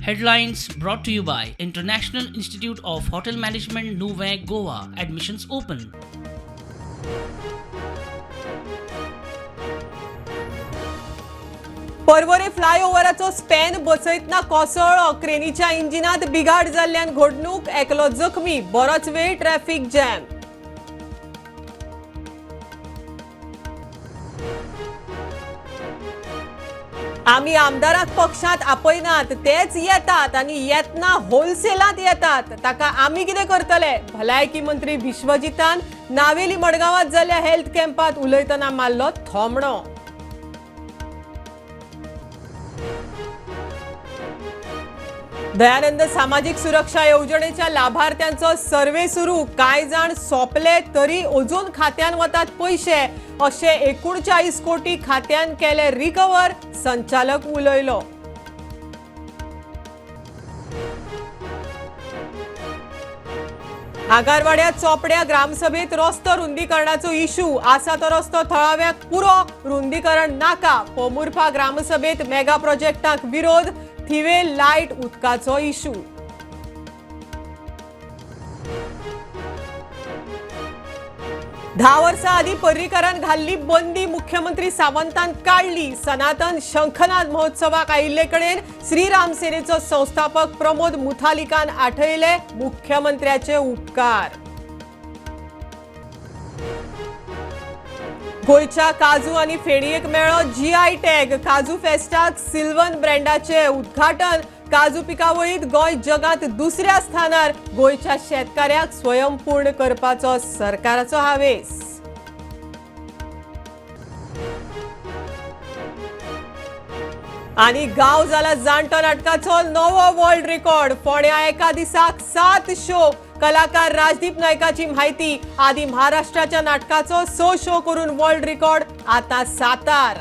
Headlines brought to you by International Institute of Hotel Management, Nuvem, Goa. Admissions open. Porvorim फ्लायओव्हराचो span बसयतना कोसळ्ळो. क्रेनीच्या इंजिनात बिघाड जाल्ल्यान घडणूक, एकलो जखमी, बरोच वेळ ट्रॅफिक जॅम. आमी आमदाराक पक्षांत आपयनात, तेच येतात आनी येतना होलसेलांत येतात, ताका आमी कितें करतले? भलायकी मंत्री विश्वजितान नावेली मडगांवांत जाल्ल्या हेल्थ कॅम्पात उलयतना मारलो थोमणो. दयानंद सामाजिक सुरक्षा येवजणेच्या लाभार्थ्यांचो सर्वे सुरू. कांय जाण सोंपले तरी अजून खात्यान वतात पयशे, अशे 39 कोटी खात्यान केले रिकवर, संचालक उलयलो. आगारवाड्या चोपड्या ग्रामसभेत रस्तो रुंदीकरणाचो इशू. आसा तो रस्तो थळाव्याक पुरो, रुंदीकरण नाका. पोमुर्फा ग्रामसभेत मेगा प्रोजेक्टाक विरोध. थिवे लायट उदकाचो इशू. 10 वर्सां आदीं पर्रीकारान घाल्ली बंदी मुख्यमंत्री सावंतान काडली. सनातन शंखनाद महोत्सवाक आयिल्ले कडेन श्रीराम सेनेचो संस्थापक प्रमोद मुथालिकान आठयले मुख्यमंत्र्याचे उपकार. गोंयच्या काजू आनी फेणयेक मेळ्ळो जीआय टॅग. काजू फेस्टाक सिल्वन ब्रँडाचे उद्घाटन. काजू पिकावळीत गोंय जगात दुसऱ्या स्थानार. गोंयच्या शेतकाऱ्याक स्वयंपूर्ण करपाचो सरकाराचो हावेस. आनी गांव जाला जाणटो नाटकाचो नवो वर्ल्ड रेकॉर्ड. फोंड्या एका दिसाक 7 शो. कलाकार राजदीप नायकाची म्हायती. आदी महाराष्ट्राच्या नाटकाचो 6 शो करून वर्ल्ड रेकॉर्ड, आता सातार.